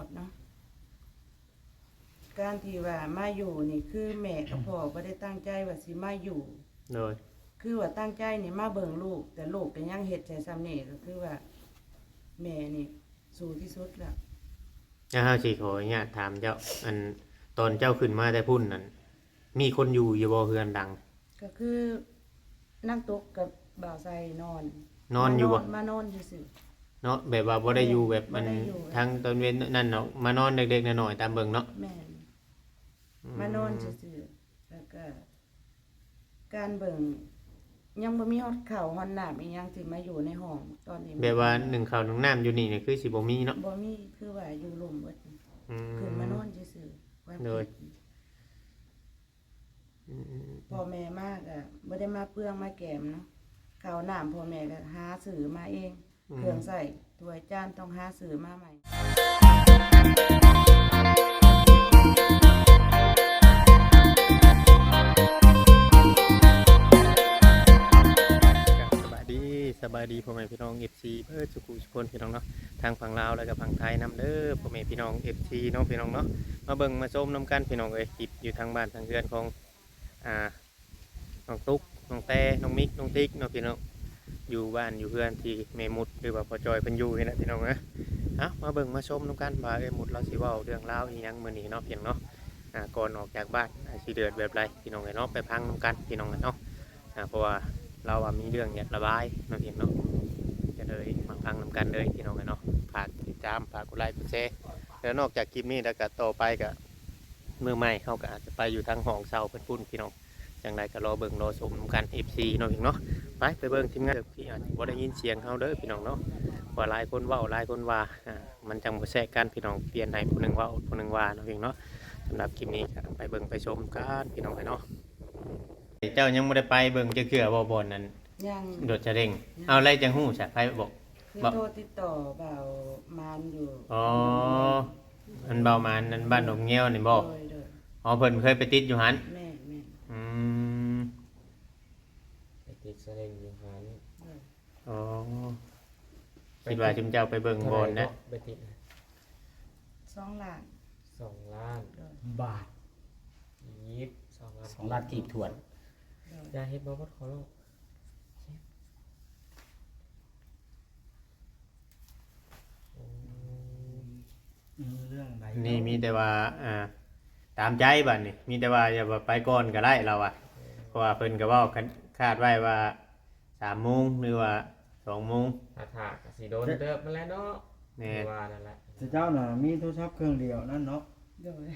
ດເນາະ. ການທີ່ວ່າມາຢູ່ນີ້ ຄືແມ່ກັບພໍ່ບໍ່ໄດ້ຕັ້ງໃຈວ່າຊິມາຢູ່ ໂດຍ ຄືວ່າຕັ້ງໃຈນີ້ມາເບິ່ງລູກ ແຕ່ລູກກໍຍັງເຮັດໃສ່ຊ່ຳນີ້ ກໍຄືວ່າແມ່ນີ້ສູ້ທີ່ສຸດແລ້ວ. ອາ ເຮົາຊິຂໍອະນຸຍາດຖາມເຈົ້າ ອັນ ຕອນເຈົ້າຂຶ້ນມາແຕ່ພຸ້ນນັ້ນ ມີຄົນຢູ່ຢູ່ບໍ່ເຮືອນຫຼັງ? ກໍຄືນາງຕຸກກັບບ່າວໄຊນອນ ນອນຢູ່ບໍ່? ມານອນ ມານອນຊື່ໆ ເນາະ ແບບວ່າບໍ່ໄດ້ຢູ່ແບບ ແມ່ນ ອັນ ບໍ່ໄດ້ຢູ່ ທາງຕອນເວັນນັ້ນເນາະ ມານອນເລັກໆນ້ອຍໆຕາມເບິ່ງເນາະ. ແມ່ນ ອືມ ມານອນຊື່ໆ ແລ້ວກໍການເບິ່ງ ຍັງບໍ່ມີຮອດເຂົ້າຮອດນ້ຳອີ່ຫຍັງ ທີ່ມາຢູ່ໃນຫ້ອງຕອນນີ້ ແບບວ່າໜຶ້ງເຂົ້າໜຶ້ງນ້ຳຢູ່ນີ້ນີ້ ຄືຊິບໍ່ມີເນາະ? ບໍ່ມີ ຄືວ່າຢູ່ລຸ່ມເບິດ ອືມ ຂຶ້ນມານອນຊື່ໆ ຄວາມ ໂດຍ ຄິດ ອືມໆໆ ພໍ່ແມ່ມາກໍບໍ່ໄດ້ມາເປືອງມາແກມເນາະ ເຂົ້ານ້ຳພໍ່ແມ່ກໍຫາຊື້ມາເອງ ອືມ ເຄື່ອງໃຊ້ຖ້ວຍຈານຕ້ອງຫາຊື້ມາໃໝ່. ສະບາຍດີ ສະບາຍດີພໍ່ແມ່ພີ່ນ້ອງ ເອັຟຊີ ເບິດສູ່ຜູ້ສູ່ຄົນພີ່ນ້ອງເນາະ ທັງຝັ່ງລາວ ແລະກໍຝັ່ງໄທນຳເດີ ພໍ່ແມ່ພີ່ນ້ອງ ເອັຟຊີ ເນາະ ພີ່ນ້ອງເນາະ. ມາເບິ່ງມາຊົມນຳກັນພີ່ນ້ອງເອີຍ ຄລິບຢູ່ທາງບ້ານທາງເຮືອນຂອງ ອ່າ ນ້ອງຕຸກ ນ້ອງແຕ ນ້ອງມິກ ນ້ອງຕິກເນາະພີ່ນ້ອງ ຢູ່ບ້ານຢູ່ເຮືອນທີ່ແມ່ມຸດ ຫຼືວ່າພໍ່ຈ້ອຍເພິ່ນຢູ່ນີ້ແຫຼະພີ່ນ້ອງເອີຍ. ເອົາ ມາເບິ່ງມາຊົມນຳກັນວ່າເອື້ອຍມຸດລາວຊິເວົ້າເລື່ອງລາວອີ່ຫຍັງມື້ນີ້ເນາະ ພີ່ນ້ອງເນາະ. ອ່າ ກ່ອນອອກຈາກບ້ານ ອ່າ ຊິເດືອດແບບໃດ ພີ່ນ້ອງເອີຍເນາະ ໄປຟັງນຳກັນ ພີ່ນ້ອງເອີຍເນາະ. ອ່າ ເພາະວ່າລາວວ່າມີເລື່ອງຢາກລະບາຍເນາະ ພີ່ນ້ອງເນາະ ກໍເລີຍມາຟັງນຳກັນເລີຍ ພີ່ນ້ອງເອີຍເນາະ. ຝາກຕິດຕາມ ຝາກກົດໄລກົດແຊ ແລ້ວນອກຈາກຄລິບນີ້ແລ້ວກໍຕໍ່ໄປກໍ ມື້ໃໝ່ເຮົາກໍອາດຈະໄປຢູ່ທາງຫ້ອງເຊົ່າເພິ່ນພຸ້ນ ພີ່ນ້ອງ. ຈັ່ງໃດກໍລໍເບິ່ງລໍຊົມນຳກັນ ເອັຟຊີ ເນາະ ພີ່ນ້ອງເນາະ. ໄປ ໄປເບິ່ງທີມງານທີ່ອາດຈະບໍ່ໄດ້ຍິນສຽງເຮົາເດີ ພີ່ນ້ອງເນາະ ເພາະວ່າຫຼາຍຄົນເວົ້າ ຫຼາຍຄົນວ່າ ອ່າ ມັນຈັ່ງບໍ່ແຊະກັນ ພີ່ນ້ອງ ປ່ຽນໃຫ້ຜູ້ໜຶ່ງເວົ້າ ຜູ້ໜຶ່ງວ່າເນາະ ພີ່ນ້ອງເນາະ. ສຳລັບຄລິບນີ້ກໍໄປເບິ່ງໄປຊົມກັນ ພີ່ນ້ອງເອີຍເນາະ. ເຈົ້າຍັງບໍ່ໄດ້ໄປເບິ່ງຈັກເທື່ອບໍ່ ບ່ອນນັ້ນ? ຍັງ ລົດສາເລັງ. ຍັງ. ເອົາ ແລ້ວຈັ່ງຮູ້ຊະ ໃຜບອກ? ຄື ບ- ໂທຕິດຕໍ່ບ່າວມານຢູ່. ອໍ ອັນບ່າວມານ ອັນບ້ານດົງແງວນີ້ບໍ່? ໂດຍ ໂດຍ. ອໍ ເພິ່ນເຄີຍໄປຕິດຢູ່ຫັ້ນ? ແມ່ນໆ. ອືມ ໄປຕິດສາເລັງຢູ່ຫັ້ນ. ໂດຍ. ອໍ ຄິດວ່າຊຸມເຈົ້າໄປເບິ່ງບ່ອນນະ. ເທົ່າໃດເກາະໄປຕິດ? ສອງລ້ານ. ສອງລ້ານ. ໂດຍ. ບາດ. ອີບ ສອງລ້ານ ສອງລ້ານກີບຖ້ວນ. ໂດຍ. ຢ່າເຮັດບໍ່ ບໍ່ຂໍຮ້ອງ. ໂອ້ ມີເລື່ອງໃດ ນີ້ມີແຕ່ວ່າ ອ່າ ຕາມໃຈບາດນີ້ ມີແຕ່ວ່າຢ່າວ່າໄປກ່ອນກໍໄດ້ລາວວ່າ. ເອີ ເພາະວ່າເພິ່ນກໍເວົ້າຄາດໄວ້ວ່າ ສາມໂມງ ຫຼືວ່າ ສອງໂມງ ຖ້າຖ້າກໍຊິໂດນເຕີບນັ້ນແຫຼະເນາະ. ແມ່ນ. ຄືວ່ານັ້ນແຫຼະ. ເຈົ້ານະມີໂທລະສັບເຄື່ອງດຽວນັ້ນເນາະ? ໂດຍ.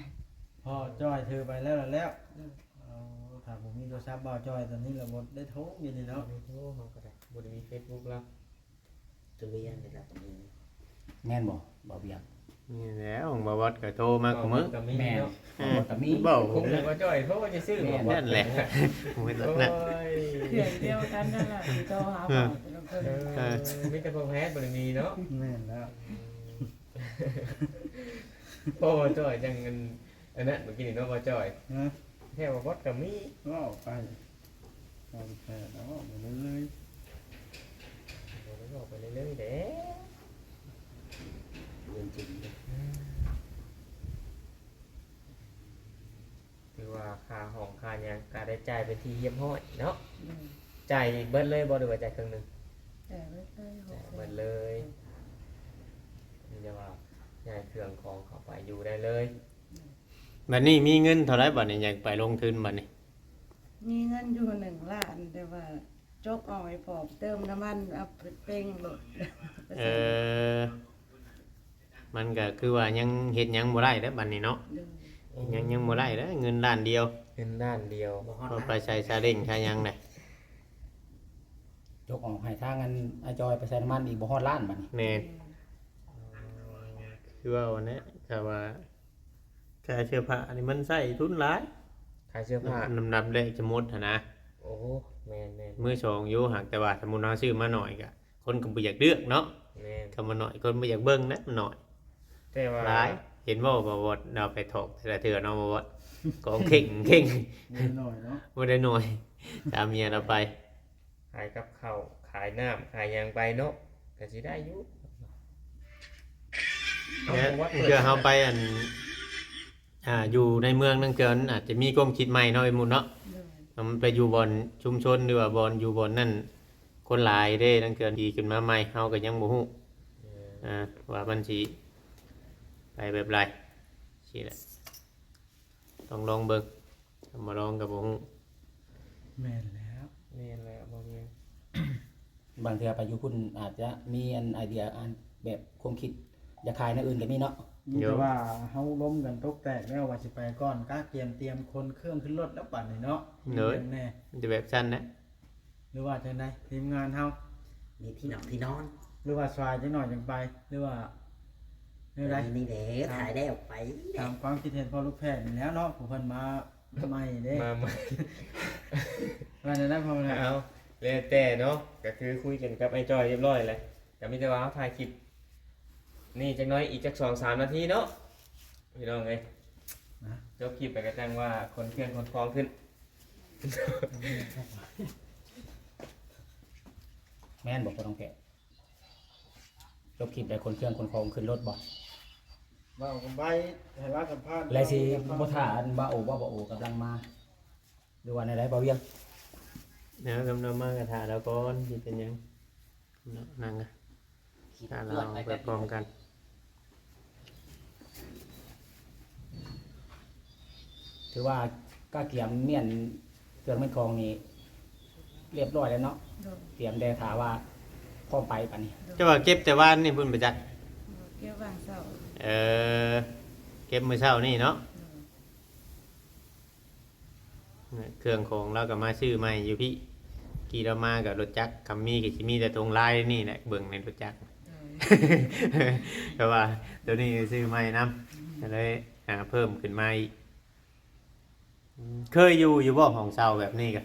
ພໍ່ຈ້ອຍຖືໄປແລ້ວລະແລ້ວ. ໂດຍ. ເອົາ ຖ້າບໍ່ມີໂທລະສັບບ່າວຈ້ອຍຕອນນີ້ລະບໍ່ໄດ້ໂທຢູ່ນີ້ເນາະ. ບໍ່ໄດ້ໂທ ເຮົາກໍໄດ້ ບໍ່ໄດ້ມີເຟສບຸກລະ. ຈະວຽນນີ້ລະກໍມີ ແມ່ນບໍ່ ບ່າວວຽງ? ນີ້ແຫຼະ ຂອງບ່າວວັດກໍໂທມາ ບໍ່ ມື້ ກໍມີ ແມ່ນ ເນາະ. ເອີ ຂອງບ່າວວັດກໍມີ ເວົ້າ ຂອງບ່າວຈ້ອຍໂທຊື່ໆ. ແມ່ນ ບໍ່ ນັ້ນແຫຼະ ແມ່ນນັ້ນ. ໂອ້ຍ ເຄື່ອງດຽວກັນນັ້ນລະ ທີ່ໂທຫາ ເອີ ເອີ ມີແຕ່ພໍ່ແພດບໍ່ໄດ້ມີເນາະ. ແມ່ນແລ້ວ. ພໍ່ບ່າວຈ້ອຍຈັ່ງ ອັນ ອັນນັ້ນ ເມື່ອກີ້ນີ້ເນາະ ບ່າວຈ້ອຍ. ຮະ? ແທ້ວ່າບອດກໍມີ ເວົ້າໄປ ເວົ້າແທ້ແລ້ວ ເວົ້າໄປເລີຍ ເວົ້າໄປເລີຍແຫຼະ ເລື່ອງຈິງເດ້. ອືມ ຖືວ່າຄ່າຫ້ອງຄ່າຫຍັງກໍໄດ້ຈ່າຍເປັນທີ່ຮຽບຮ້ອຍເນາະ. ອືມ ຈ່າຍເບິດເລີຍບໍ່ ຫຼືວ່າຈ່າຍເຄິ່ງໜຶ່ງ? ຈ່າຍເບິດເລີຍ ຈ່າຍເບິດເລີຍ. ອືມ ມີແຕ່ວ່າຍ້າຍເຄື່ອງຂອງເຂົ້າໄປຢູ່ໄດ້ເລີຍ. ບັດນີ້ມີເງິນເທົ່າໃດບັດນີ້ ຢາກໄປລົງທຶນບັດນີ້? ມີເງິນຢູ່ໜຶ່ງລ້ານ ແຕ່ວ່າຈົກເອົາໃຫ້ພໍ່ເຕີມນ້ຳມັນ ເອົາໄປເປັ່ງໂລດ. ເອີ ມັນກໍຄືວ່າຍັງເຮັດຫຍັງບໍ່ໄດ້ເດ້ບັດນີ້ເນາະ. ໂດຍ. ຍັງ ຍັງບໍ່ໄດ້ເດ້ ເງິນລ້ານດຽວ ເງິນລ້ານດຽວ ບໍ່ຮອດ ພໍໄປໃສ່ຊາເລັ້ງຊາຫຍັງໄດ໋. ຈົກເອົາໃຫ້ທາງອັນອ້າຍຈອຍໄປໃສ່ນ້ຳມັນອີກ ບໍ່ຮອດລ້ານບັດນີ້. ແມ່ນ. ອືມ ຄືວ່າອັນນີ້ ຖ້າວ່າ ຂາຍເສື້ອຜ້ານີ້ມັນໃຊ້ທຶນຫຼາຍ ຂາຍເສື້ອຜ້າ ນ້ຳ ນ້ຳດຳແລກຈະໝົດຫັ້ນນະ. ໂອ້ ແມ່ນໆ ມືສອງຢູ່ ຫາກແຕ່ວ່າສົມມຸດເຮົາຊື້ມາໜ້ອຍກະ ຄົນກໍບໍ່ຢາກເລືອກເນາະ. ແມ່ນ ຄຳວ່າໜ້ອຍ ຄົນບໍ່ຢາກເບິ່ງນະ ມັນໜ້ອຍ ແຕ່ວ່າຫຼາຍ. ເຫັນບໍ່ ບໍ່ ບໍ່ ເຮົາໄປຖອກແຕ່ລະເທື່ອເນາະ ບໍ່ ບໍ່ ກອງເຄັ່ງເຄັ່ງ ບໍ່ໄດ້ໜ້ອຍເນາະ ບໍ່ໄດ້ໜ້ອຍ ຕາມເມຍລາວໄປ. ຂາຍກັບເຂົ້າ ຂາຍນ້ຳ ຂາຍຫຍັງໄປເນາະ ກໍຊິໄດ້ຢູ່. ແລະເທື່ອເຮົາໄປອັນ ອ່າ ຢູ່ໃນເມືອງນັ້ນ ເທື່ອມັນອາດຈະມີຄວາມຄິດໃໝ່ເນາະ ໄອ້ມຸດເນາະ. ໂດຍ ມັນໄປຢູ່ບ່ອນຊຸມຊົນ ຫຼືວ່າບ່ອນຢູ່ບ່ອນນັ້ນ ຄົນຫຼາຍເດ້ ລາງເທື່ອທີ່ຂຶ້ນມາໃໝ່ ເຮົາກໍຍັງບໍ່ຮູ້ ເອີ ອ່າ ວ່າມັນຊິໄປແບບໃດ ຊີ້ແຫຼະ ຕ້ອງລອງເບິ່ງ ຖ້າບໍ່ລອງກໍບໍ່ຮູ້. ແມ່ນແລ້ວ ແມ່ນແລ້ວ ບໍ່ມີ ບາງເທື່ອໄປຢູ່ພຸ້ນອາດຈະມີອັນໄອເດຍ ອັນແບບຄວາມຄິດຢາກຂາຍແນວອື່ນກໍມີເນາະ. ມີແຕ່ວ່າເຮົາລົມກັນຕົກແຕກແລ້ວວ່າຊິໄປກ່ອນ ກະກຽມຕຽມຂົນເຄື່ອງຂຶ້ນລົດແລ້ວບັດນີ້ເນາະ. ໂດຍ ແມ່ນແນ່ ມັນຈະແບບຊັ້ນນະ ຫຼືວ່າຈັ່ງໃດ ທີມງານເຮົາ ມີທີ່ນອນ ທີ່ນອນ ຫຼືວ່າສາຍຈັກໜ່ອຍຈັ່ງໄປ ຫຼືວ່າແນວໃດ? ນີ້ແຫຼະ ຖ່າຍແລ້ວໄປ ຕາມຄວາມຄິດເຫັນພໍ່ລູກແພດນີ້ແຫຼ້ວເນາະ ຜູ້ເພິ່ນມາໃໝ່ເດ້ ມາໃໝ່ ວ່າແນວໃດພໍ່ແພດ? ເອົາ ແລ້ວແຕ່ເນາະ ກໍຄືຄຸຍກັນກັບອ້າຍຈ້ອຍຮຽບຮ້ອຍແລ້ວ ກໍມີແຕ່ວ່າເຮົາຖ່າຍຄລິບນີ້ຈັກໜ້ອຍ ອີກຈັກສອງສາມນາທີເນາະ ພີ່ນ້ອງເອີຍ ນະ ຈົບຄລິບໄປກໍຈັ່ງວ່າຂົນເຄື່ອງຂົນຂອງຂຶ້ນ. ແມ່ນບໍ່ພໍ່ນ້ອງແພດ? ຈົບຄລິບໄດ້ຂົນເຄື່ອງຂົນຂອງຂຶ້ນລົດບໍ່? ເວົ້າກັນໄວ້ ໃຫ້ລາວສຳພາດ ແລະຊິບໍ່ຖ້າອັນບ່າວໂອ ບ່າວໂອກຳລັງມາ ຫຼືວ່າແນວໃດບ່າວວຽງ? ແນວກຳລັງມາກໍຖ້າລາວກ່ອນ ຊິເປັນຫຍັງເນາະ ນັ່ງ ຖ້າລາວໄປພ້ອມກັນ ຖືວ່າກະກຽມມ້ຽນເຄື່ອງມ້ຽນຂອງນີ້ລຽບຮ້ອຍແລ້ວເນາະ. ໂດຍ ຕຽມແຕ່ຖ້າວ່າພ້ອມໄປປານນີ້. ໂດຍ ເຈົ້າວ່າເກັບແຕ່ວານນີ້ພຸ້ນບໍ່ຈັກ? ເກັບວາງເຊົ້າ. ເອີ ເກັບມື້ເຊົ້ານີ້ເນາະ. ໂດຍ ເຄື່ອງຂອງລາວກໍມາຊື້ໃໝ່ຢູ່ພີ້ ກີ້ລາວມາກໍລົດຈັກ ຄຳມີກໍຊິມີແຕ່ຖົງລາຍນີ້ແຫຼະ ເບິ່ງໃນລົດຈັກ. ໂດຍ ແຕ່ວ່າໂຕນີ້ຊື້ໃໝ່ນຳ ອືມ ກໍເລີຍຫາເພີ່ມຂຶ້ນມາອີກ. ອືມ ເຄີຍຢູ່ຢູ່ບໍ່ຫ້ອງເຊົ່າແບບນີ້ກະ?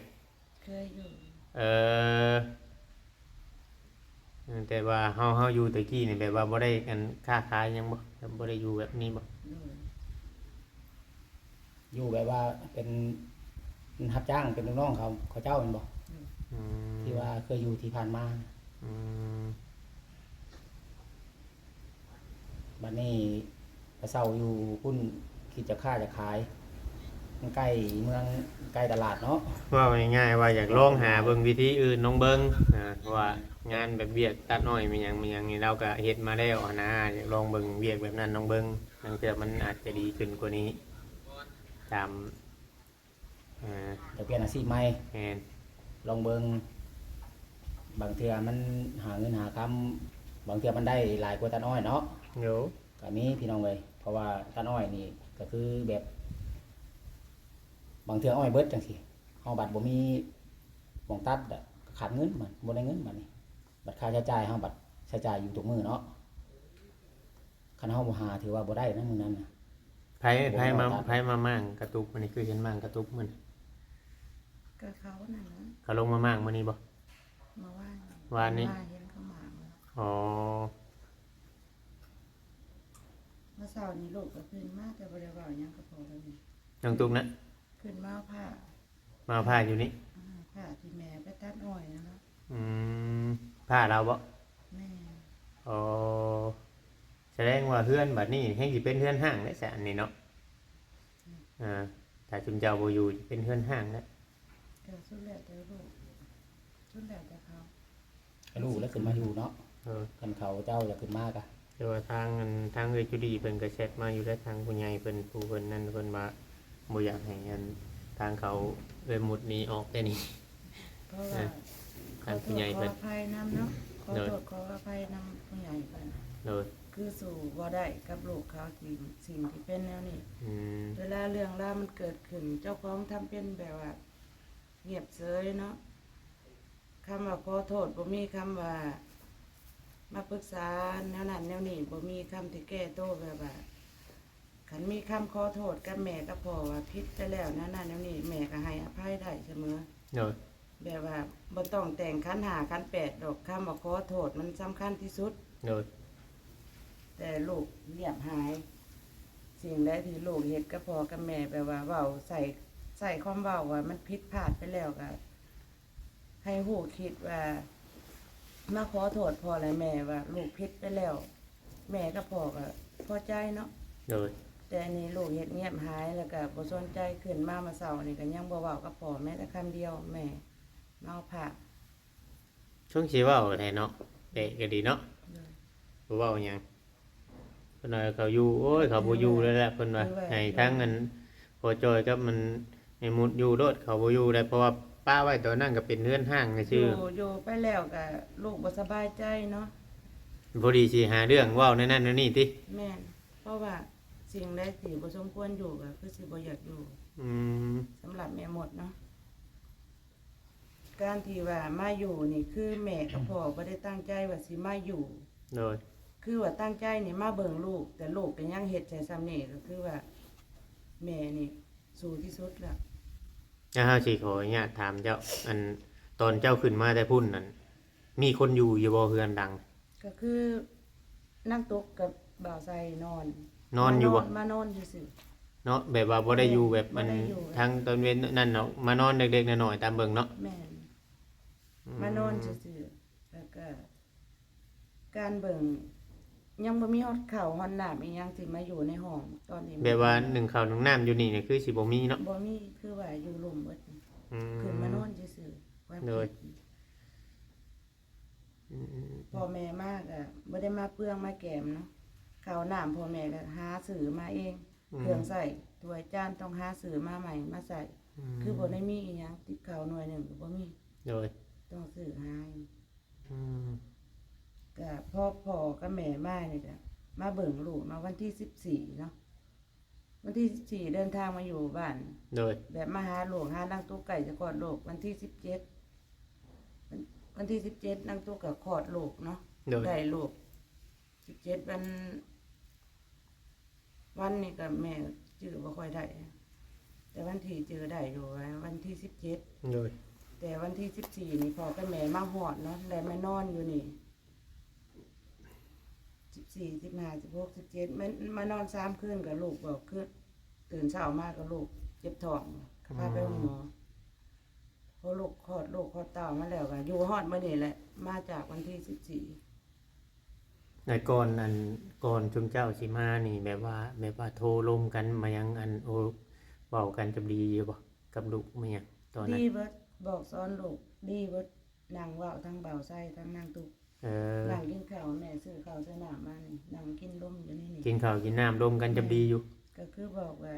ເຄີຍຢູ່. ເອີ ແຕ່ວ່າເຮົາ ເຮົາຢູ່ແຕ່ກີ້ນີ້ແບບວ່າບໍ່ໄດ້ອັນຄ້າຂາຍຫຍັງບໍ່? ແບບບໍ່ໄດ້ຢູ່ແບບນີ້ບໍ່? ໂດຍ ຢູ່ແບບວ່າເປັນຮັບຈ້າງ ເປັນລູກນ້ອງເຂົາ ເຂົາເຈົ້າແມ່ນບໍ່? ໂດຍ ອືມ ທີ່ວ່າເຄີຍຢູ່ທີ່ຜ່ານມາ. ອືມ ບັດນີ້ໄປເຊົ່າຢູ່ພຸ້ນ ຄິດຈະຄ້າຈະຂາຍ ມັນໃກ້ເມືອງ ໃກ້ຕະຫຼາດເນາະ. ເວົ້າງ່າຍໆວ່າຢາກລອງຫາເບິ່ງວິທີອື່ນລອງເບິ່ງ ເພາະວ່າງານແບບວຽກຕັດອ້ອຍແມ່ນຫຍັງແມ່ນຫຍັງນີ້ ລາວກໍເຮັດມາແລ້ວຫັ້ນນະ ຢາກລອງເບິ່ງວຽກແບບນັ້ນລອງເບິ່ງ ລາງເທື່ອມັນອາດຈະດີຂຶ້ນກວ່ານີ້ ຕາມ ອ່າ ຈະປ່ຽນອາຊີບໃໝ່. ແມ່ນ ລອງເບິ່ງ ບາງເທື່ອມັນຫາເງິນຫາຄຳ ບາງເທື່ອມັນໄດ້ຫຼາຍກວ່າຕັດອ້ອຍເນາະ. ໂດຍ ກໍມີພີ່ນ້ອງເອີຍ ເພາະວ່າຕັດອ້ອຍນີ້ກໍຄືແບບ ບາງເທື່ອອ້ອຍເບິດຈັ່ງຊີ້ ເຮົາບັດບໍ່ມີໝ່ອງຕັດ ກໍຂາດເງິນ ບັດບໍ່ໄດ້ເງິນ ບັດນີ້ ບັດຄ່າໃຊ້ຈ່າຍເຮົາ ບັດໃຊ້ຈ່າຍຢູ່ທຸກມື້ເນາະ. ຄັນເຮົາບໍ່ຫາ ຖືວ່າບໍ່ໄດ້ນະມື້ນັ້ນນະ. ໃຜ ໃຜມາ ໃຜມາມ້າງກະຕຸກມື້ນີ້? ຄືເຫັນມ້າງກະຕຸກມື້ນີ້? ກໍເຂົານັ້ນນະ. ເຂົາລົງມາມ້າງມື້ນີ້ບໍ່? ມາວານ ວານນີ້ ມາເຫັນເຂົາມ້າງແລ້ວ. ອໍ ມື້ເຊົ້ານີ້ລູກກໍຂຶ້ນມາ ແຕ່ບໍ່ໄດ້ເວົ້າຫຍັງກັບພໍ່ເລີຍ. ນ້ອງຕຸກນະ? ຂຶ້ນມາເອົາຜ້າ ມາເອົາຜ້າຢູ່ນີ້. ອ່າ ຜ້າທີ່ແມ່ໄປຕັດອ້ອຍນັ້ນລະ. ອືມ ຜ້າລາວບໍ? ແມ່ນ. ອໍ ສະແດງວ່າເຮືອນບັດນີ້ແຮ່ງຊິເປັນເຮືອນຮ້າງເດ້ຊະ ອັນນີ້ເນາະ. ອືມ ອ່າ ຖ້າຊຸມເຈົ້າບໍ່ຢູ່ ຊິເປັນເຮືອນຮ້າງແລ້ວ. ກໍສຸດແລ້ວແຕ່ລູກ ສຸດແລ້ວແຕ່ເຂົາ. ໃຫ້ລູກແລ້ວຂຶ້ນມາຢູ່ເນາະ. ເອີ ຄັນເຂົາເຈົ້າຢາກຂຶ້ນມາກະ. ແຕ່ວ່າທາງອັນ ທາງເອື້ອຍຈູດີເພິ່ນກໍແຊັດມາຢູ່ແລ້ວ ທາງຜູ້ໃຫຍ່ເພິ່ນ ຜູ້ເພິ່ນນັ້ນ ເພິ່ນວ່າບໍ່ຢາກໃຫ້ອັນ ທາງເຂົາເອື້ອຍມຸດນີ້ອອກແຕ່ນີ້. ເພາະວ່າ ເອີ ທາງຜູ້ໃຫຍ່ເພິ່ນ ຂໍໂທດຂໍອະໄພນຳເນາະ. ຂໍໂທດ ໂດຍ ຂໍອະໄພນຳຜູ້ໃຫຍ່ເພິ່ນ. ໂດຍ ຄືສູ້ບໍ່ໄດ້ກັບລູກເຂົາ ທີ່ ສິ່ງທີ່ເປັນແນວນີ້. ອືມ ເວລາເລື່ອງລາວມັນເກີດຂຶ້ນ ເຈົ້າຂອງທຳເປັນແບບວ່າງຽບເສີຍເນາະ. ຄຳວ່າຂໍໂທດ ບໍ່ມີຄຳວ່າມາປຶກສາແນວນັ້ນແນວນີ້ ບໍ່ມີຄຳທີ່ແກ້ໂຕ ແບບວ່າ ຄັນມີຄຳຂໍໂທດກັບແມ່ກັບພໍ່ວ່າຜິດໄປແລ້ວແນວນັ້ນແນວນີ້ ແມ່ກໍໃຫ້ອະໄພໄດ້ສະເໝີ. ໂດຍ ແບບວ່າບໍ່ຕ້ອງແຕ່ງຂັນຫ້າຂັນແປດດອກ ຄຳວ່າຂໍໂທດມັນສຳຄັນທີ່ສຸດ. ໂດຍ ແຕ່ລູກງຽບຫາຍ ສິ່ງໃດທີ່ລູກເຮັດກັບພໍ່ກັບແມ່ ແບບວ່າເວົ້າໃສ່ ໃສ່ຄວາມເວົ້າວ່າມັນຜິດພາດໄປແລ້ວ ກໍ ໃຫ້ຮູ້ຄິດວ່າ ມາຂໍໂທດພໍ່ ແລະ ແມ່ວ່າລູກຜິດໄປແລ້ວ ແມ່ກັບພໍ່ກໍ ພໍໃຈເນາະ. ໂດຍ. ແຕ່ອັນນີ້ລູກເຮັດງຽບຫາຍ ແລ້ວກໍບໍ່ສົນໃຈ. ຂຶ້ນມາມື້ເຊົ້ານີ້ກໍຍັງບໍ່ເວົ້າກັບພໍ່ແມ້ແຕ່ຄຳດຽວ. ແມ່ເມົາພະ. ຊົງຊິເວົ້າແທ້ເນາະ. ແປກກໍດີເນາະ. ໂດຍ. ບໍ່ເວົ້າຫຍັງ. ເພິ່ນວ່າເຂົາຢູ່ ໂອ້ຍ ເຂົາບໍ່ຢູ່ແລ້ວແຫຼະ ເພິ່ນວ່າ. ຄືວ່າ ໃຫ້ທາງອັນພໍ່ຈ້ອຍກັບມັນແມ່ມຸດຢູ່ໂລດ ເຂົາບໍ່ຢູ່ແລ້ວ ເພາະວ່າປະໄວ້ຕອນນັ້ນກໍເປັນເຮືອນຮ້າງຊື່ໆ. ຢູ່ ຢູ່ໄປແລ້ວກໍລູກບໍ່ສະບາຍໃຈເນາະ. ພໍດີຊິຫາເລື່ອງເວົ້າແນວນັ້ນແນວນີ້ຕິ? ແມ່ນ. ເພາະວ່າສິ່ງໃດທີ່ບໍ່ສົມຄວນຢູ່ກໍຄືຊິບໍ່ຢາກຢູ່. ອືມ. ສຳລັບແມ່ມຸດເນາະ. ການທີ່ວ່າມາຢູ່ນີ້ ຄືແມ່ກັບພໍ່ບໍ່ໄດ້ຕັ້ງໃຈວ່າຊິມາຢູ່. ໂດຍ. ຄືວ່າຕັ້ງໃຈນີ້ມາເບິ່ງລູກ ແຕ່ລູກກໍຍັງເຮັດໃສ່ຊ່ຳນີ້ ກໍຄືວ່າແມ່ນີ້ສູ້ທີ່ສຸດແລ້ວ. ອາ ເຮົາຊິຂໍອະນຸຍາດຖາມເຈົ້າ ອັນ ຕອນເຈົ້າຂຶ້ນມາແຕ່ພຸ້ນນັ້ນ ມີຄົນຢູ່ຢູ່ບໍ່ເຮືອນຫຼັງ? ກໍຄືນາງຕຸກກັບບ່າວໄຊນອນ. ນອນຢູ່ບໍ່? ມານອນ ມານອນຊື່ໆ ເນາະ. ແບບວ່າບໍ່ໄດ້ຢູ່ແບບ ບໍ່ໄດ້ຢູ່ ອັນ ທາງຕອນເວັນນັ້ນເນາະ ມານອນເລັກໆນ້ອຍໆຕາມເບິ່ງເນາະ. ແມ່ນ. ອືມ. ມານອນຊື່ໆ ແລ້ວກໍການເບິ່ງ ຍັງບໍ່ມີຮອດເຂົ້າຮອດນ້ຳອີ່ຫຍັງທີ່ມາຢູ່ໃນຫ້ອງຕອນນີ້. ແບບວ່າໜຶ້ງເຂົ້າໜຶ້ງນ້ຳຢູ່ນີ້ນີ້ຄືຊິບໍ່ມີເນາະ? ບໍ່ມີ. ຄືວ່າຢູ່ລຸ່ມເບິດ. ອືມ. ຂຶ້ນມານອນຊື່ໆ ຄວາມຄິດ. ໂດຍ. ອືມໆໆ. ພໍ່ແມ່ມາກໍບໍ່ໄດ້ມາເປືອງມາແກມເນາະ. ເຂົ້ານ້ຳພໍ່ແມ່ກໍຫາຊື້ມາເອງ. ອືມ. ເຄື່ອງໃຊ້ຖ້ວຍຈານຕ້ອງຫາຊື້ມາໃໝ່ມາໃຊ້. ອືມ. ຄືບໍ່ໄດ້ມີອີ່ຫຍັງ ຕິບເຂົ້າໜ່ວຍໜຶ່ງກໍບໍ່ມີ. ໂດຍ. ຕ້ອງຊື້ຫາ. ອືມ. ກໍພໍພໍ່ກັບແມ່ມານີ້ກໍມາເບິ່ງລູກເນາະ ວັນທີສິບສີ່ເນາະ. ວັນທີສິບສີ່ເດີນທາງມາຢູ່ບ້ານ. ໂດຍ. ແບບມາຫາລູກ ຫານາງຕຸກໃກ້ຈະຄອດລູກ ວັນທີສິບເຈັດ ວັນ ວັນທີສິບເຈັດນາງຕຸກກໍຄອດລູກເນາະ. ໂດຍ. ໄດ້ລູກສິບເຈັດວັນ ວັນນີ້ກໍແມ່ຈື່ບໍ່ຄ່ອຍໄດ້ ແຕ່ວັນທີຈື່ໄດ້ຢູ່ ວັນທີສິບເຈັດ. ໂດຍ. ແຕ່ວັນທີສິບສີ່ນີ້ພໍ່ກັບແມ່ມາຮອດເນາະ ໄດ້ມານອນຢູ່ນີ້ ສິບສີ່ ສິບຫ້າ ສິບຫົກ ສິບເຈັດ ມາ ມານອນສາມຄືນ ກໍລູກບອກຄືນ ຕື່ນເຊົ້າມາກໍລູກເຈັບທ້ອງ ກໍພາໄປໂຮງໝໍ. ອືມ. ພໍລູກຄອດລູກຄອດເຕົ້າມາແລ້ວ ກໍຢູ່ຮອດມື້ນີ້ແຫຼະ ມາຈາກວັນທີສິບສີ່. ແລະ ກ່ອນ ອັນ ກ່ອນຊຸມເຈົ້າຊິມານີ້ ແບບວ່າ ແບບວ່າໂທລົມກັນມາຫຍັງ ອັນ ໂອ້ ເວົ້າກັນຈະດີຢູ່ບໍ່ ກັບລູກມາຫຍັງຕອນນັ້ນ? ດີເບິດ ບອກສອນລູກດີເບິດ ນັ່ງເວົ້າທັງບ່າວໄຊ ທັງນາງຕຸກ. ເອີ. ນັ່ງກິນເຂົ້າ ແມ່ຊື້ເຂົ້າຊື້ນ້ຳມານີ້ ນັ່ງກິນລົມຢູ່ໃນນີ້ ກິນເຂົ້າກິນນ້ຳລົມກັນຈຳດີຢູ່. ແມ່ນ. ກໍຄືບອກວ່າ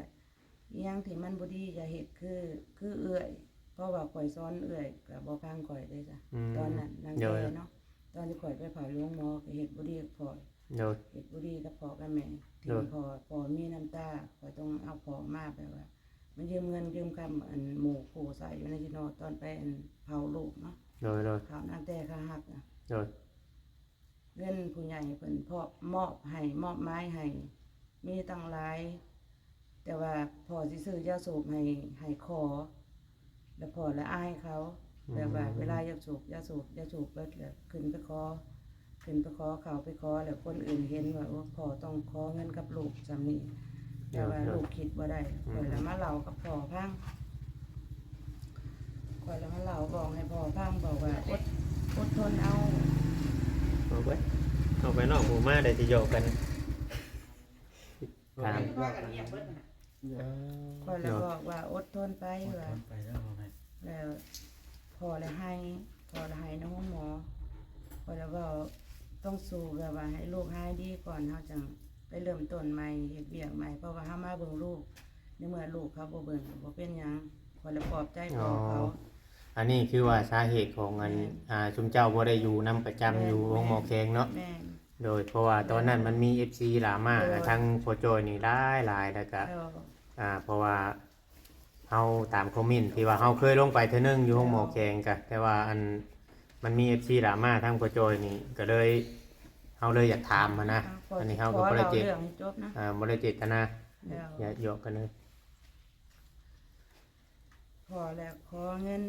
ອີ່ຫຍັງທີ່ມັນບໍ່ດີຢ່າເຮັດ ຄື ຄືເອື້ອຍ ເພາະວ່າຂ້ອຍສອນເອື້ອຍກໍບໍ່ຟັງຂ້ອຍເດ້ຈ້ະ. ອືມ. ຕອນນັ້ນນາງແກ່ເນາະ. ໂດຍ. ຕອນທີ່ຂ້ອຍໄປເຝົ້າຢູ່ໂຮງໝໍກໍເຮັດບໍ່ດີກັບພໍ່. ໂດຍ. ເຮັດບໍ່ດີກັບພໍ່ກັບແມ່. ໂດຍ. ທີ່ພໍ່ ພໍ່ມີນ້ຳຕາ ຂ້ອຍຕ້ອງເອົາພໍ່ມາ ແບບວ່າ ມາຢືມເງິນຢືມຄຳ ອັນ ໝູ່ຄູ່ໃຊ້ຢູ່ໃນຊິໂນ ຕອນໄປ ອັນ ເຜົາລູກເນາະ. ໂດຍ ໂດຍ. ເຜົານາງແຕ່ຂາຫັກນະ. ໂດຍ. ເງິນຜູ້ໃຫຍ່ເພິ່ນເພາະມອບໃຫ້ ມອບໝາຍໃຫ້ ມີຕັ້ງຫຼາຍ ແຕ່ວ່າພໍ່ຊິຊື້ຢາສູບໃຫ້ ໃຫ້ຂໍ ແລ້ວພໍ່ລະອາຍເຂົາ. ອືມ. ແບບວ່າເວລາຢາກສູບ ຢາສູບ ຢາສູບເບິດ ແລ້ວຂຶ້ນໄປຂໍ ຂຶ້ນໄປຂໍເຂົ້າໄປຂໍ ແລ້ວຄົນອື່ນເຫັນວ່າ ໂອ້ ພໍ່ຕ້ອງຂໍເງິນກັບລູກຊ່ຳນີ້ ແຕ່ວ່າ ໂດຍ ລູກຄິດບໍ່ໄດ້. ອືມ. ຂ້ອຍລະມາເລົ່າກັບພໍ່ຟັງ ຂ້ອຍລະມາເລົ່າບອກໃຫ້ພໍ່ຟັງ ບອກວ່າ ອົດ ອົດທົນເອົາ. ອອກໄປ ອອກໄປນອກຫູມາ ໄດ້ຊິຫຍອກກັນ. ຖາມ ພາກັນງຽບເບິດຫັ້ນນະ. ເອີ. ຂ້ອຍລະບອກວ່າ ອົດທົນໄປ ວ່າ ແລ້ວພໍ່ລະໄຫ້ ພໍ່ລະໄຫ້ໃນໂຮງໝໍ. ຂ້ອຍລະເວົ້າ ຕ້ອງສູ້ ແບບວ່າໃຫ້ລູກຫາຍດີກ່ອນ ເຮົາຈັ່ງໄປເລີ່ມຕົ້ນໃໝ່ ເຮັດວຽກໃໝ່ ເພາະວ່າເຮົາມາເບິ່ງລູກ ໃນເມື່ອລູກເຂົາບໍ່ເບິ່ງ ບໍ່ເປັນຫຍັງ. ຂ້ອຍລະປອບໃຈພໍ່ເຂົາ. ອໍ. ອັນນີ້ຄືວ່າສາເຫດຂອງອັນ ແມ່ນ ອ່າ ຊຸມເຈົ້າບໍ່ໄດ້ຢູ່ນຳປະຈຳ ແມ່ນ ຢູ່ໂຮງໝໍແຂວງເນາະ. ແມ່ນ. ໂດຍ ເພາະວ່າຕອນນັ້ນມັນມີເອັຟຊີດຣາມາ ໂດຍ ທາງພໍ່ຈ້ອຍນີ້ຫຼາຍໆ ແລ້ວກະ ໂດຍ ອ່າ ເພາະວ່າເຮົາຕາມຄອມເມັນທີ່ວ່າເຮົາເຄີຍລົງໄປເທື່ອໜຶ່ງຢູ່ໂຮງໝໍແຂວງກະ ແຕ່ວ່າອັນ ມັນມີເອັຟຊີດຣາມາທາງພໍ່ຈ້ອຍນີ້ ກະເລີຍ ເຮົາເລີຍຢາກຖາມຫັ້ນນະ. ອ່າ ອັນນີ້ເຮົາກໍບໍ່ໄດ້ເຈດ ອ່າ ບໍ່ໄດ້ເຈດຕະນາ ຢາກຫຍອກກັນເລີຍ. ພໍແລ້ວຂໍເງິນ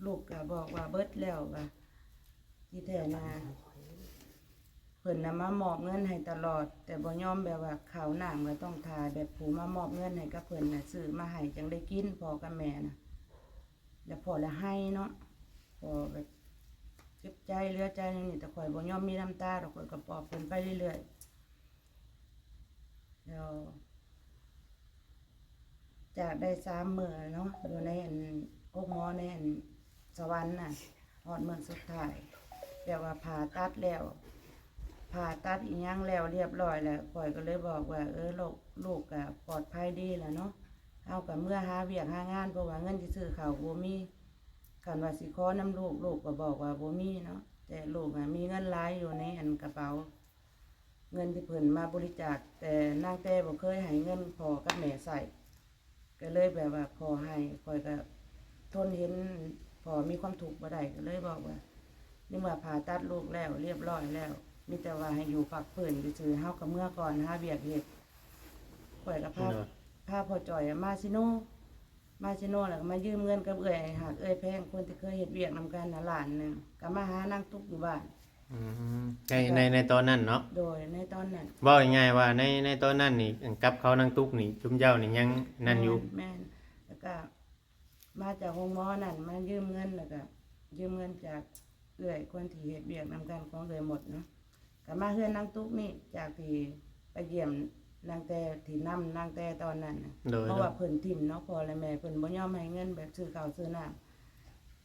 ລູກກໍບອກວ່າເບິດແລ້ວວ່າ ທີ່ແທ້ນະ ເພິ່ນນະມາມອບເງິນໃຫ້ຕະຫຼອດ ແຕ່ບໍ່ຍອມ ແບບວ່າເຂົ້ານ້ຳກໍຕ້ອງຖ້າ ແບບຜູ້ມາມອບເງິນໃຫ້ກັບເພິ່ນນະ ຊື້ມາໃຫ້ຈັ່ງໄດ້ກິນ ພໍ່ກັບແມ່ນະ. ແລ້ວພໍ່ລະໄຫ້ເນາະ ພໍ່ແບບເຈັບໃຈເຫຼືອໃຈແນວນີ້ ແຕ່ຂ້ອຍບໍ່ຍອມມີນ້ຳຕາດອກ ຂ້ອຍກໍປອບເພິ່ນໄປເລື້ອຍໆ. ແລ້ວຈາກໄດ້ສາມມື້ເນາະ ຢູ່ໃນອັນໂຮງໝໍໃນອັນສະຫວັນນະ ຮອດມື້ສຸດທ້າຍ ແບບວ່າຜ່າຕັດແລ້ວ ຜ່າຕັດອີ່ຫຍັງແລ້ວລຽບຮ້ອຍແລ້ວ ຂ້ອຍກໍເລີຍບອກວ່າ ເອີ ລູກ ລູກກໍປອດໄພດີແລ້ວເນາະ ເຮົາກໍເມືອຫາວຽກຫາງານ ເພາະວ່າເງິນຊິຊື້ເຂົ້າບໍ່ມີ ຄັນວ່າຊິຂໍນຳລູກ ລູກກໍບອກວ່າບໍ່ມີເນາະ ແຕ່ລູກນະມີເງິນຫຼາຍຢູ່ໃນອັນກະເປົາ ເງິນທີ່ເພິ່ນມາບໍລິຈາກ ແຕ່ນາງແຕ່ບໍ່ເຄີຍໃຫ້ເງິນພໍ່ກັບແມ່ໃຊ້ ກໍເລີຍແບບວ່າພໍ່ໃຫ້ ຂ້ອຍກໍທົນເຫັນພໍ່ມີຄວາມທຸກບໍ່ໄດ້ ກໍເລີຍບອກວ່າ ໃນເມື່ອຜ່າຕັດລູກແລ້ວ ລຽບຮ້ອຍແລ້ວ ມີແຕ່ວ່າໃຫ້ຢູ່ພັກຟື້ນຊື່ໆ ເຮົາກໍເມືອກ່ອນ ຫາວຽກເຮັດ ຂ້ອຍກໍພາ ພາພໍ່ຈ່ອຍມາຊິໂນ ມາຊິໂນ ແລ້ວກໍມາຢືມເງິນກັບເອື້ອຍຮັກເອື້ອຍແພງ ຄົນທີ່ເຄີຍເຮັດວຽກນຳກັນນະ ລ້ານໜຶ່ງ ກໍມາຫານາງຕຸກຢູ່ບ້ານ ອືມ ໃນ ໃນ ໃນຕອນນັ້ນເນາະ? ໂດຍ ໃນຕອນນັ້ນ ເວົ້າງ່າຍໆວ່າໃນ ໃນຕອນນັ້ນນີ້ ກັບເຂົານາງຕຸກນີ້ ຊຸມເຈົ້ານີ້ຍັງນັ້ນຢູ່? ແມ່ນ ແມ່ນ ແລ້ວກໍມາຈາກໂຮງໝໍນັ້ນ ມາຢືມເງິນ ແລ້ວກໍຢືມເງິນຈາກເອື້ອຍຄົນທີ່ເຮັດວຽກນຳກັນຂອງເອື້ອຍມົດເນາະ ກໍມາເຮືອນນາງຕຸກນີ້ ຈາກທີ່ໄປຢ້ຽມນາງແຕ່ ທີ່ນຳນາງແຕ່ຕອນນັ້ນນະ ໂດຍ ເພາະວ່າເພິ່ນຖິ້ມເນາະ ພໍ່ແລະແມ່ເພິ່ນບໍ່ຍອມໃຫ້ເງິນແບບຊື້ເຂົ້າຊື້ນ້ຳ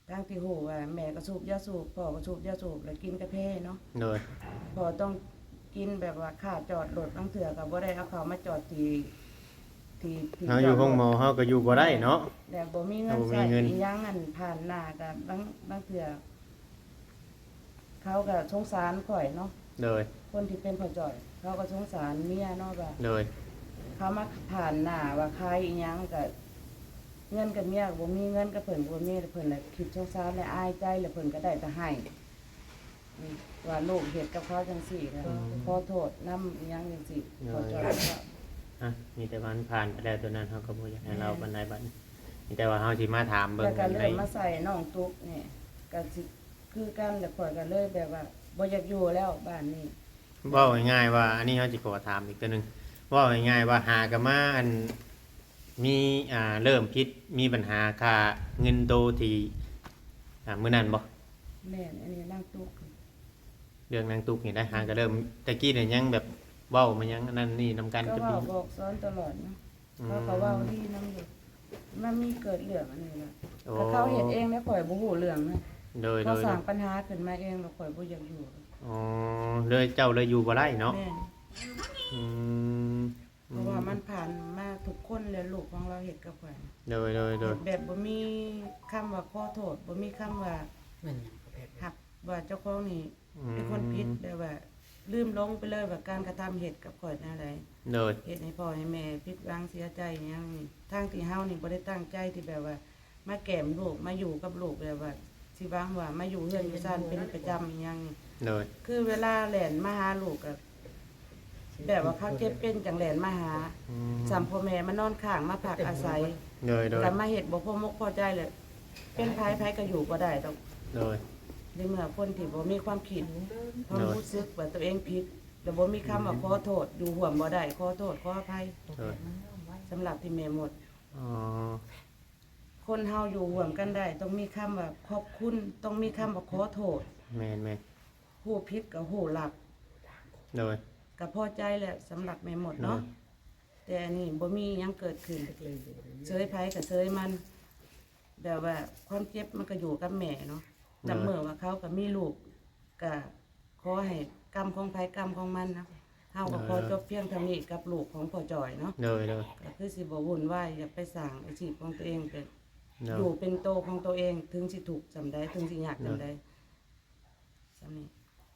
ທັງທີ່ຮູ້ວ່າແມ່ກໍສູບຢາສູບ ພໍ່ກໍສູບຢາສູບ ແລ້ວກິນກາເຟເນາະ ໂດຍ ພໍ່ຕ້ອງກິນແບບວ່າຄ່າຈອດລົດ ບາງເທື່ອກໍບໍ່ໄດ້ເອົາເຂົ້າມາຈອດທີ່ ທີ່ ທີ່ ເຮົາຢູ່ໂຮງໝໍເຮົາກໍຢູ່ບໍ່ໄດ້ເນາະ ແລ້ວບໍ່ມີເງິນໃຊ້ ບໍ່ມີເງິນ ອີ່ຫຍັງ ອັນຜ່ານໜ້າກໍບາງ ບາງເທື່ອ ເຂົາກໍສົງສານຂ້ອຍເນາະ ໂດຍ ຄົນທີ່ເປັນພໍ່ຈ້ອຍ ເຂົາກໍສົງສານເມຍເນາະ ວ່າ ໂດຍ ເຂົາມາຜ່ານໜ້າວ່າຂາຍອີ່ຫຍັງ ກໍເງິນກັບເມຍກໍບໍ່ມີ ເງິນກັບເພິ່ນກໍບໍ່ມີ ແລ້ວເພິ່ນລະຄິດສົງສານ ແລະອາຍໃຈ ແລ້ວເພິ່ນກໍໄດ້ແຕ່ໄຫ້ ອືມ ວ່າລູກເຮັດກັບເຂົາຈັ່ງຊີ້ ກໍ ອືມ ຂໍໂທດນຳອີ່ຫຍັງຈັ່ງຊີ້ ໂດຍ ຂໍໂທດ ອ່ະ ມີແຕ່ວ່າມັນຜ່ານໄປແລ້ວ ຕົວນັ້ນເຮົາກໍບໍ່ຢາກໃຫ້ເລົ່າ ແມ່ນ ປານໃດບັດນີ້ ມີແຕ່ວ່າເຮົາຊິມາຖາມເບິ່ງ ແລ້ວກໍເລີ່ມ ໃນ ມາໃສ່ນ້ອງຕຸກນີ້ ກໍຊິ ຄືກັນ ແລ້ວຂ້ອຍກໍເລີຍແບບວ່າບໍ່ຢາກຢູ່ແລ້ວບ້ານນີ້ ເວົ້າງ່າຍໆວ່າ ອັນນີ້ເຮົາຊິຂໍຖາມອີກເທື່ອໜຶ່ງ ເວົ້າງ່າຍໆວ່າ ຫາກໍມາ ອັນ ມີ ອ່າ ເລີ່ມຜິດ ມີບັນຫາຄ່າເງິນໂຕທີ່ ອ່າ ມື້ນັ້ນບໍ່? ແມ່ນ ອັນນີ້ນາງຕຸກ ເລື່ອງນາງຕຸກນີ້ໄດ໋ ຫາກໍເລີ່ມ ແຕ່ກີ້ນີ້ຍັງແບບເວົ້າມາຫຍັງອັນນັ້ນນີ້ນຳກັນ ກໍເວົ້າບອກສອນຕະຫຼອດເນາະ ອືມ ເຂົາກໍເວົ້າດີນຳຢູ່ ມັນມີເກີດເລື່ອງອັນນີ້ລະ ໂອ້ ກໍເຂົາເຮັດເອງແລ້ວ ຂ້ອຍບໍ່ຮູ້ເລື່ອງນະ ໂດຍ ເຂົາ ໂດຍ ສ້າງ ໂດຍ ປັນຫາຂຶ້ນມາເອງ ແລ້ວຂ້ອຍບໍ່ຢາກຢູ່ ອໍ ເລີຍ ເຈົ້າເລີຍຢູ່ບໍ່ໄດ້ເນາະ ແມ່ນ ອືມ ເພາະວ່າມັນຜ່ານມາທຸກຄົນແລ້ວ ລູກຂອງລາວເຮັດກັບຂ້ອຍ ໂດຍ ໂດຍ ໂດຍ ແບບບໍ່ມີຄຳວ່າຂໍໂທດ ບໍ່ມີຄຳວ່າ ແມ່ນຫຍັງກໍແບບ ຮັບວ່າເຈົ້າຂອງນີ້ ອືມ ເປັນຄົນຜິດ ແບບວ່າລືມຫຼົງໄປເລີຍວ່າການກະທຳເຮັດກັບຂ້ອຍແນວໃດ ໂດຍ ເຮັດໃຫ້ພໍ່ໃຫ້ແມ່ຜິດຫວັງເສຍໃຈຫຍັງນີ້ ທັງທີ່ເຮົານີ້ບໍ່ໄດ້ຕັ້ງໃຈທີ່ແບບວ່າມາແກ້ມລູກ ມາຢູ່ກັບລູກ ແບບວ່າຊິຫວັງວ່າມາຢູ່ເຮືອນຢູ່ຊານເປັນປະຈຳອີ່ຫຍັງນີ້ ໂດຍ ຄືເວລາແລ່ນມາຫາລູກກໍ ແບບວ່າເຂົາເຈັບເປັນຈັ່ງແລ່ນມາຫາ ອືມ ສ່ຳພໍ່ແມ່ມານອນຄ້າງມາພັກອາໄສ ໂດຍ ໂດຍ ກໍມາເຮັດບໍ່ພໍມົກພໍໃຈແຫຼະ ເປັນໃຜ ໃຜກໍຢູ່ບໍ່ໄດ້ດອກ ໂດຍ ໃນເມື່ອຄົນທີ່ບໍ່ມີຄວາມຄິດ ຄວາມ ໂດຍ ຮູ້ສຶກວ່າຕົວເອງຜິດ ແລ້ວບໍ່ມີຄຳວ່າ ອືມ ຂໍໂທດ ຢູ່ຮ່ວມບໍ່ໄດ້ ຂໍໂທດ ຂໍອະໄພ ໂດຍ ສຳລັບທີ່ແມ່ມົດ ອໍ ຄົນເຮົາຢູ່ຮ່ວມກັນໄດ້ ຕ້ອງມີຄຳວ່າຂອບຄຸນ ຕ້ອງມີຄຳວ່າຂໍໂທດ ແມ່ນໆ ຮູ້ຜິດກໍຮູ້ຮັບ ໂດຍ ກໍພໍໃຈແຫຼະ ສຳລັບແມ່ມົດເນາະ ໂດຍ ແຕ່ອັນນີ້ບໍ່ມີຫຍັງເກີດຂຶ້ນ ເຊີຍໃຜກໍເຊີຍມັນ ແບບວ່າຄວາມເຈັບມັນກໍຢູ່ກັບແມ່ເນາະ ໂດຍ ນັບມື້ວ່າເຂົາກໍມີລູກ ກໍຂໍໃຫ້ກຳຂອງໃຜກຳຂອງມັນນະ ເຮົາກໍຂໍ ໂດຍ ຈົບພຽງເທົ່ານີ້ກັບລູກຂອງພໍ່ຈ່ອຍເນາະ ໂດຍ ໂດຍ ກໍຄືຊິບໍ່ວຸ່ນວາຍ ຢາກໄປສ້າງອາຊີບຂອງຕົວເອງ ໂດຍ ຢູ່ເປັນໂຕຂອງຕົວເອງ ເຖິງຊິທຸກສ່ຳໃດ ເຖິງຊິຍາກສ່ຳໃດ ໂດຍ ສ່ຳນີ້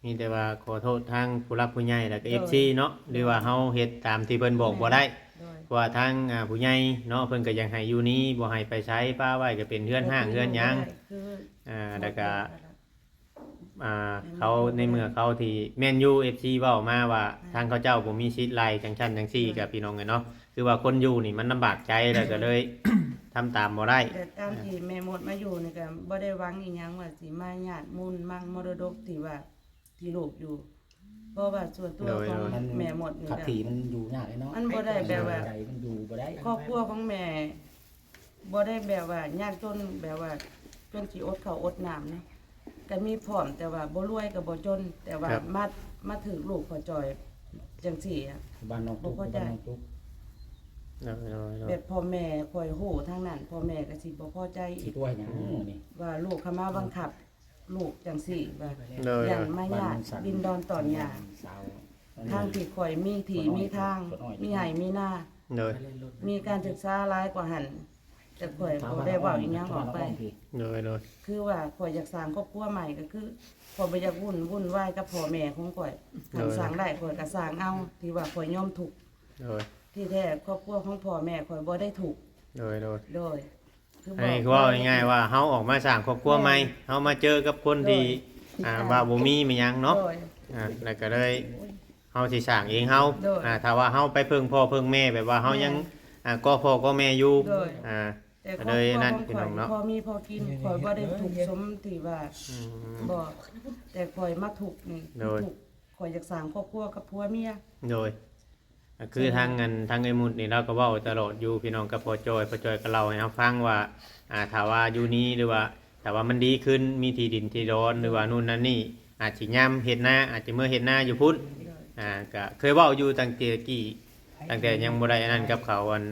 ມີແຕ່ວ່າຂໍໂທດທາງຜູ້ຫຼັກຜູ້ໃຫຍ່ ແລ້ວກໍ ໂດຍ ເອັຟຊີເນາະ ໂດຍ ຫຼືວ່າເຮົາເຮັດຕາມທີ່ເພິ່ນບອກ ແມ່ນ ບໍ່ໄດ້ ໂດຍ ເພາະວ່າທາງ ອ່າ ຜູ້ໃຫຍ່ເນາະ ເພິ່ນກໍຢາກໃຫ້ຢູ່ນີ້ ບໍ່ໃຫ້ໄປໃສ ປະໄວ້ກໍເປັນເຮືອນຮ້າງເຮືອນຫຍັງ ຄື ອ່າ ແລ້ວກໍ ອ່າ ເຂົາ ໃນເມື່ອເຂົາທີ່ ແມ່ນຢູ່ ເອັຟຊີເວົ້າມາວ່າ ອ່າ ທາງເຂົາເຈົ້າບໍ່ມີສິດໄລ່ຈັ່ງຊັ້ນຈັ່ງຊີ້ ໂດຍ ກັບພີ່ນ້ອງເອີຍເນາະ ຄືວ່າຄົນຢູ່ນີ້ມັນລຳບາກໃຈ ແລ້ວກໍເລີຍ ໂດຍ ທຳຕາມບໍ່ໄດ້ ແຕ່ຕາມທີ່ແມ່ມົດມາຢູ່ນີ້ກໍບໍ່ໄດ້ຫວັງອີ່ຫຍັງວ່າຊິມາຍາດມູນມັງມໍລະດົກທີ່ວ່າ ທີ່ລູກຢູ່ ເພາະວ່າສ່ວນຕົວ ໂດຍ ຂອງ ໂດຍ ແມ່ມົດນີ້ ຄັກ ກໍ ທີ່ມັນຢູ່ຍາກເນາະ ມັນບໍ່ໄດ້ແບບວ່າ ໃດມັນຢູ່ບໍ່ໄດ້ ຄອບຄົວຂອງແມ່ ບໍ່ໄດ້ແບບວ່າຍາກຈົນ ແບບວ່າຈົນຊິອົດເຂົ້າອົດນ້ຳນະ ກໍມີພ້ອມ ແຕ່ວ່າບໍ່ລວຍກໍບໍ່ຈົນ ແຕ່ວ່າ ຄັບ ມາ ມາຖືກລູກພໍ່ຈ່ອຍ ຈັ່ງຊີ້ອະ ບ້ານໜອງຕຸກ ບໍ່ພໍໃຈ ບ້ານໜອງຕຸກ ໂດຍໆໆ ແບບພໍ່ແມ່ຂ້ອຍຮູ້ທາງນັ້ນ ພໍ່ແມ່ກໍຊິບໍ່ພໍໃຈອີກ ຊິຕົວະຫຍັງນີ້ ວ່າລູກເຂົາມາບັງຄັບລູກຈັ່ງຊີ້ ວ່າ ໂດຍໆ ຢ້ານມາຍາດດິນດອນຕອນຫຍ້າ ທັງທີ່ຂ້ອຍມີທີ່ມີທາງ ມີໄຮ່ມີນາ ໂດຍ ມີການສຶກສາຫຼາຍກວ່າຫັ້ນ ແຕ່ຂ້ອຍບໍ່ໄດ້ເວົ້າອີ່ຫຍັງອອກໄປ ໂດຍໆ ຄືວ່າຂ້ອຍຢາກສ້າງຄອບຄົວໃໝ່ ກໍຄືຂ້ອຍບໍ່ຢາກວຸ່ນ ວຸ່ນວາຍກັບພໍ່ແມ່ຂອງຂ້ອຍ ຄັນ ໂດຍ ສ້າງໄດ້ຂ້ອຍກໍສ້າງເອົາ ທີ່ວ່າຂ້ອຍຍອມທຸກ ໂດຍ ທີ່ແທ້ຄອບຄົວຂອງພໍ່ແມ່ຂ້ອຍບໍ່ໄດ້ທຸກ ໂດຍໆ ໂດຍ ຄື ອັນນີ້ຄືເວົ້າງ່າຍໆວ່າເຮົາອອກມາສ້າງຄອບຄົວໃໝ່ ແມ່ນ ເຮົາມາເຈີກັບຄົນທີ່ ໂດຍ ອ່າ ທີ່ ອ່າ ວ່າບໍ່ມີ ບໍ່ມີຫຍັງເນາະ ໂດຍ ອ່າ ແລ້ວກໍເລີຍ ເຮົາຊິສ້າງເອງເຮົາ ໂດຍ ອ່າ ຖ້າວ່າເຮົາໄປເພິ່ງພໍ່ເພິ່ງແມ່ ແບບວ່າເຮົາຍັງ ໂດຍ ອ່າ ກໍພໍ່ກໍແມ່ຢູ່ ໂດຍ ອ່າ ແຕ່ ກໍເລີຍນັ້ນ ຄອບຄົວຂອງຂ້ອຍ ພີ່ນ້ອງເນາະ ພໍມີພໍກິນ ຂ້ອຍບໍ່ໄດ້ທຸກສົມທີ່ວ່າ ອືມ ບໍ່ ແຕ່ຂ້ອຍມາທຸກນີ້ ໂດຍ ທຸກ ຂ້ອຍຢາກສ້າງຄອບຄົວກັບຜົວເມຍ ໂດຍ ກໍຄືທາງອັນ ທາງເອື້ອຍມຸດນີ້ລາວກໍເວົ້າຕະຫຼອດຢູ່ ພີ່ນ້ອງ ກັບພໍ່ຈ້ອຍ ພໍ່ຈ້ອຍກໍເລົ່າໃຫ້ເຮົາຟັງວ່າ ອ່າ ຖ້າວ່າຢູ່ນີ້ ຫຼືວ່າຖ້າວ່າມັນດີຂຶ້ນ ມີທີ່ດິນທີ່ດອນ ຫຼືວ່າ ໂດຍ ໂນ່ນນັ້ນນີ້ ອາດຊິຍາມເຮັດນາ ອາດຈະເມືອເຮັດນາຢູ່ພຸ້ນ ໂດຍ ອ່າ ກໍເຄີຍເວົ້າຢູ່ຕັ້ງແຕ່ກີ້ ຕັ້ງແຕ່ຍັງບໍ່ໄດ້ອັນນັ້ນກັບເຂົາ ອັນ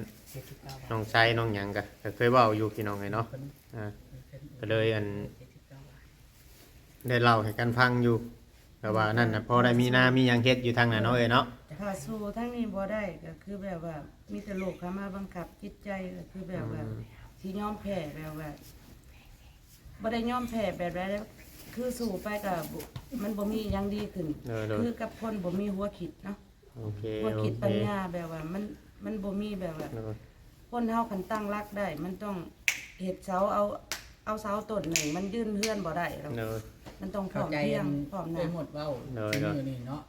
ນ້ອງຊາຍນ້ອງຫຍັງ ກໍ ກໍເຄີຍເວົ້າຢູ່ ພີ່ນ້ອງເອີຍເນາະ ອ່າ ກໍເລີຍ ອັນ ໄດ້ເລົ່າໃຫ້ກັນຟັງຢູ່ ແຕ່ວ່ານັ້ນນະ ພໍໄດ້ມີນາມີຫຍັງເຮັດຢູ່ທາງນັ້ນເນາະ ເອີຍເນາະ ຖ້າສູ້ທາງນີ້ບໍ່ໄດ້ ກໍຄືແບບວ່າ ມີແຕ່ໂລກເຂົ້າມາບັງຄັບຈິດໃຈ ກໍຄືແບບວ່າ ອືມ ຊິຍອມແພ້ ແບບວ່າ ບໍ່ໄດ້ຍອມແພ້ແບບໃດເດ້ ຄືສູ້ໄປກໍບໍ່ ມັນບໍ່ມີຫຍັງດີຂຶ້ນ ໂດຍໆ ຄືກັບຄົນບໍ່ມີຫົວຄິດເນາະ ໂອເຄ ຫົວຄິດ ໂອເຄ ປັນຍາ ແບບວ່າມັນ ມັນບໍ່ມີ ແບບວ່າ ໂດຍ ຄົນເຮົາຄັນຕັ້ງຫຼັກໄດ້ ມັນຕ້ອງເຮັດເສົາ ເອົາ ເອົາເສົາຕົ້ນໜຶ່ງ ມັນຢືນເຮືອນບໍ່ໄດ້ດອກ ໂດຍ ມັນຕ້ອງພ້ອມພຽງ ເຂົ້າໃຈ ພ້ອມໜ້າ ເອື້ອຍມຸດເວົ້າ ໂດຍໆ ມື້ນີ້ເນາະ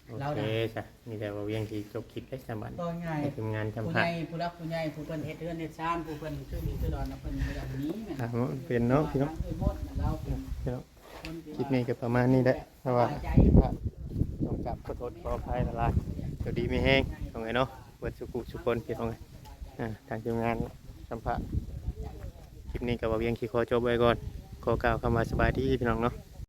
ໂອເຄ ລາວນະ ຊະ ມີແຕ່ວ່າວຽງທີ່ຈົບຄລິບໄດ້ສະບັດ ເວົ້າງ່າຍ ໃຫ້ທີມງານສຳພາດ ຜູ້ໃຫຍ່ ຜູ້ຫຼັກຜູ້ໃຫຍ່ ຜູ້ເພິ່ນເຮັດເຮືອນເຮັດຊານ ຜູ້ເພິ່ນຊື້ດິນຊື້ດອນນະ ເພິ່ນບໍ່ຢາກໜີ ອ່າ ເປັນເນາະ ພີ່ນ້ອງ ເອີຍ ໝົດລາວເປັນ ພີ່ນ້ອງ ຄລິບນີ້ກໍປະມານນີ້ແຫຼະ ເພາະວ່າຜິດພາດ ຕ້ອງກາບຂໍໂທດຂໍອະໄພຫຼາຍໆ ຢູ່ດີມີແຮງ ພີ່ນ້ອງເອີຍເນາະ ເບິດສູ່ຜູ້ສູ່ຄົນ ພີ່ນ້ອງເອີຍ ອ່າ ທາງທີມງານສຳພາດ ຄລິບນີ້ກໍວ່າວຽງຊິຂໍຈົບໄວ້ກ່ອນ ຂໍກ່າວຄຳວ່າສະບາຍດີ ພີ່ນ້ອງເນາະ.